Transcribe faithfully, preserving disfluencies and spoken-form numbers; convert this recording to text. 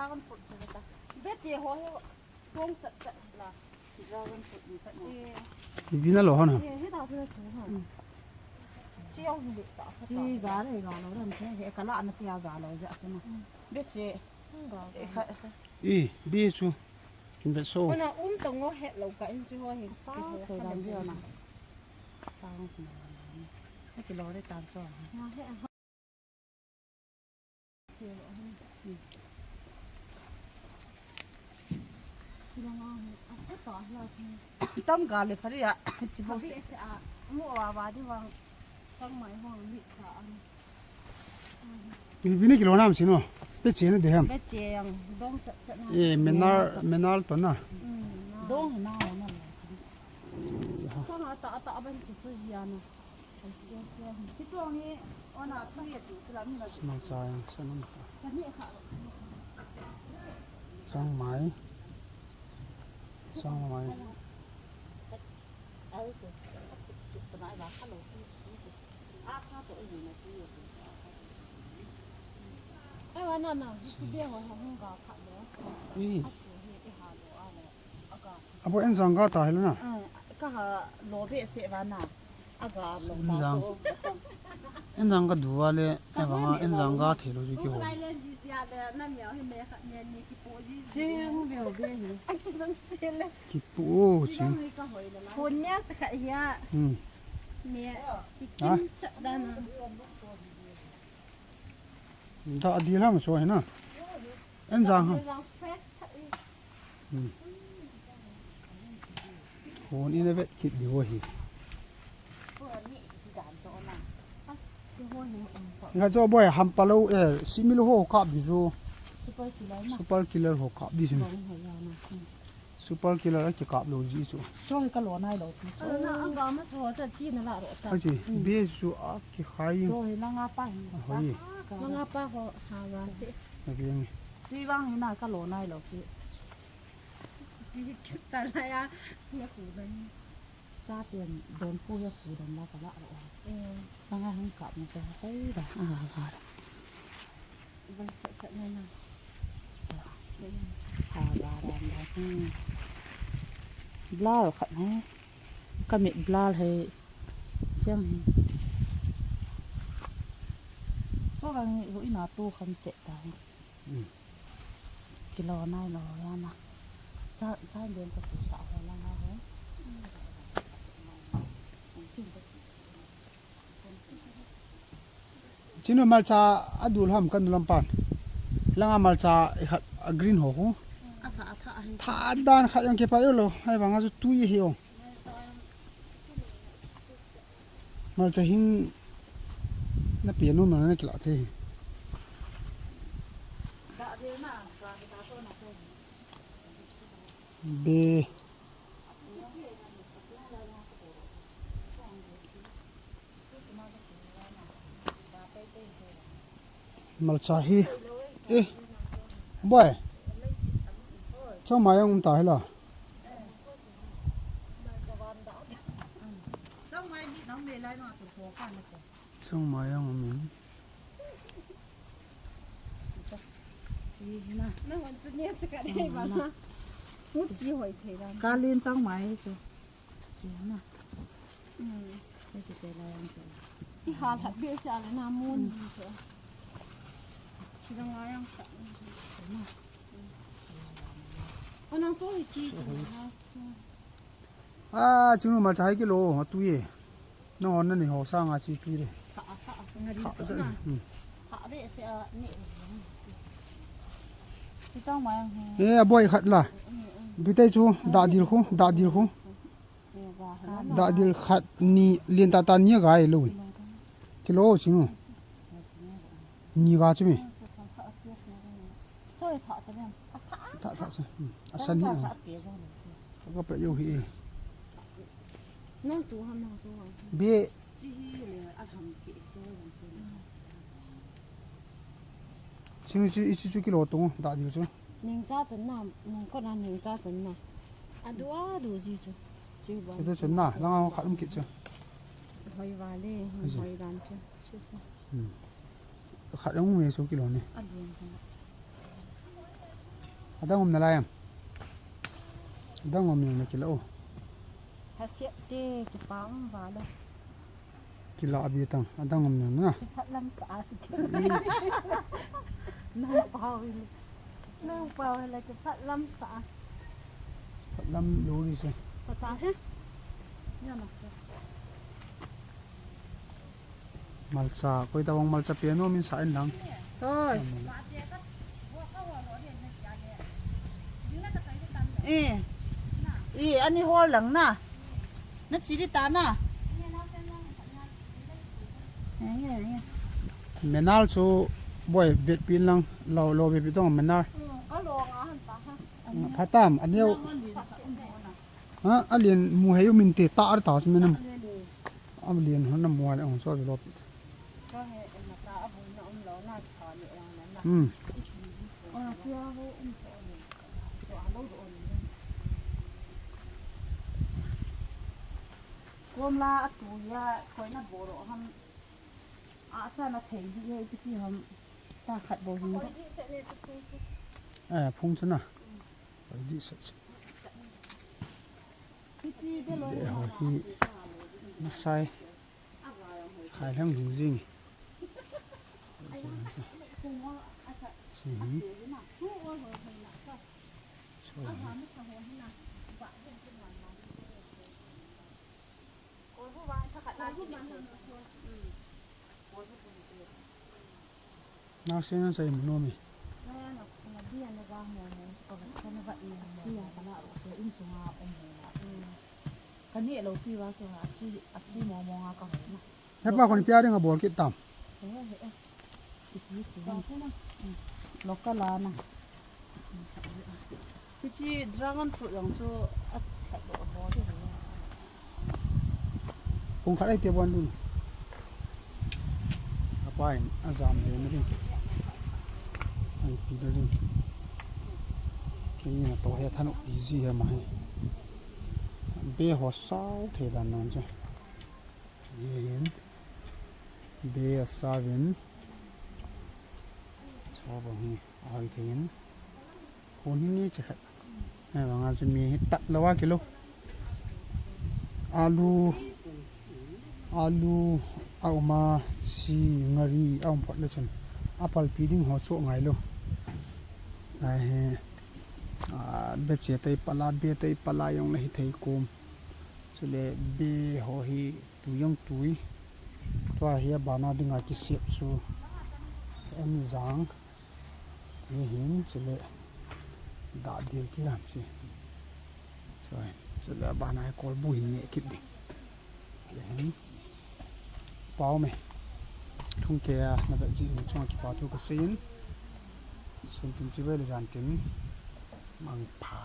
Dragon fruit chu ta. Be che ho he. Tong chat chat la. Dragon fruit ni khat na. Eh, Ibi na lo hon ha. Eh, he ta chu na tu ha. Chi yong ni ta. Chi ga le ga lo ram che he ka la na tia ga lo ja chu na. Be che. Ga. Eh, kha. Eh, be chu. Kin be so. Ona um tong ngo he lo ka in chu ho he. Sa ko ram be na. Sa ko na. He ki lo le tan cho. Na he. Tam ga le phari a. Chi bo se. Ibi ni kilo nam sino. Pe che na de ham. Pe che yang dong chat chat na. Eh, menar, menar to na. Dong na na. Sang ata ata ban chu chu ya na. Malcha jang, sanam ta. Changmai. Changmai. Ai, wa na na, ji ti be wa ha hung ga pha lo. Ih. A chu hi i ha lo a le. Abo en jang ga ta hi lo na. Ah, ka ha lo be se va na. A ga lo En ta jang. Chu. En jang ga du va le, e va nga, en jang ga thei lo ju ki ho. Lai le ji sia le, na mi hi me kha, me ni ki po ji. Jing be be hi. A ki sam se le. Ki po o, jing. Ka hoi le la. Phone nia cha kha hia. Hmm. Me ki Ha? Kim cha da na. Da di lam so hi na. En jang ha. Jang fresh tha i. Hmm. Hon in a vet kit di ho hi. Nga jo boy ham palo, eh, simil ho kap di jo. Super killer na. Super killer ho kap di jo. Bong ho ya na. Hmm. Super killer a ki kap lo ji chu. Cho hi ka lo nai lo ti. Ka lo na ang ga ma so cha chi na la ro ta. Aji, Hmm. Be su a ki khai. Cho hi la nga pa hi. A hoi. La nga pa ho ha ga chi. Na ki yang. Chi wang hi na ka lo nai lo chi. Pi ki ta la ya. Ya ku da ni. Cha tian don pu ya ku don la ka la ro. Eh. La nga hang kap na cha hoi da. A ga. Ba sa sa na na. Cha. Eh. A ga da na. Hmm. Blur khat na. Ka mit blur hai. Chiang hi. So ka ngi hu ina tu kham se ta hi. Hmm. Kilo nai lo ya na. Cha, cha den ka tu sa ho la ha ho. Chinu malcha a dul ham kan lam pan. Langa malcha i khat a green ho khu. A tha, a tha hi. Tha dan khat yang ke pa yo lo. Hai banga chu tui hi o. Malcha hing na pe no na kila the. Be. Malcha hi. Eh. Boy. Changmai ang um ta hi la. Changmai ang um in. Chi hi na. Na hon chu nia chu ka dei ba na. Mu chi hoi thei ba. Ka lin changmai hi chu. Chi hi na. Hmm. Ni ki te la yang chu. I hal hat be se a le na mun ji chu. Chi dang a yang kha. Ona chu hi ki chu na chu. A, chinu malcha hi kilo, a tui e. Na hon na ni ho sanga chi tui le. Tha, tha, tha, tha, tha, hmm. Tha be se a ni. Chi changmai ang he. Eh, a boy khat la. Bi te chu, da dil khu, da dil khu. Da dil khat ni, lien ta ta ni ga e lo. Kilo chinu. Ni ga chu mi. Tha, tha, tha. Hmm. A san hi. Ka pe yo hi e. Nang tu ham nang chu. Be. Chi hi le a ham ke so. Chinu chu, i chu chu kilo tung, da dil chu. Ning cha chan na, ning ko na ning cha chan na. A du a du ji chu. Chi ba. Chu chu chan na, langa khat um kit chu. Hoi va le, hoi dan chu. Chu chu. Hmm. Khat ang me so kilo ni. A lung ka. Adang um nalai em? Adang um nalai kila o. Hasiat te, kipa um valo. Kila abi tang, adang um nalai na. Kiphatlam sa a. Nang pau in. Nang pau in la kiphatlam sa a. Phatlam lo ri se. Pata he? Ya na se. Malcha, koi tabang malcha piano min sa in lang. Hoi. Eh. Eh, ani hol lang na. Na chi di ta na. Eh, eh, eh. Menal chu boi vet pin lang, lo, lo vet pi tong menal. Hmm, ka lo nga han ta ha. Phatam, aneo. Ha, alien mu hei u min te ta ar ta chu menam. Alien hon na mu ale hon so lo. Hmm. Kom la a tu ya, koi na boro ham. A cha na thei di ye, kiti ham. Ta khat bo hin. Eh, phung chu na. Koi di se. Kiti de lo. Be ho hi. Na sai. Khai lang lung jing. Si hi. So hi. Naosen a chai mu nom e. Ka neh lou pi va kei a chi, a chi mong mong a ka hoi na. Hepa kon pia ding a bol kit tam. He, he, he. Ipi, ipi. Local a na. Hiche dragon fruit jong chu a that doh bol ding. Kong khat ai te bon dun. Apa in a jam le na ding. Ai pi le ding. Kei na to he than u easy he ma he. Be ho sao the dan nan chu. Yen. Be a sao vin. So bang hi. Ahoi thei in. Hun hi ni che khat. Ahivang a chu mi hi tat lou a kilo. Alu, alu a um a, chi, ngari a um phot le chun. A palpi ding ho chu ngai lou. Ahi, a, be che tei pala, be tei pala jong le hi thei kom. Chule be ho hi tui jong tui. Tua hi a bana dinga kisep chu. En jang. Hi hin, chule dah dil ti lam si. Chule, chule bana kolbu hin ne kit ding. Hi hin. Pau me. Thung ke a, na vet ji ni chunga kipa thu ka sei in. Sun tin chi ve le jan tin. Mangpha.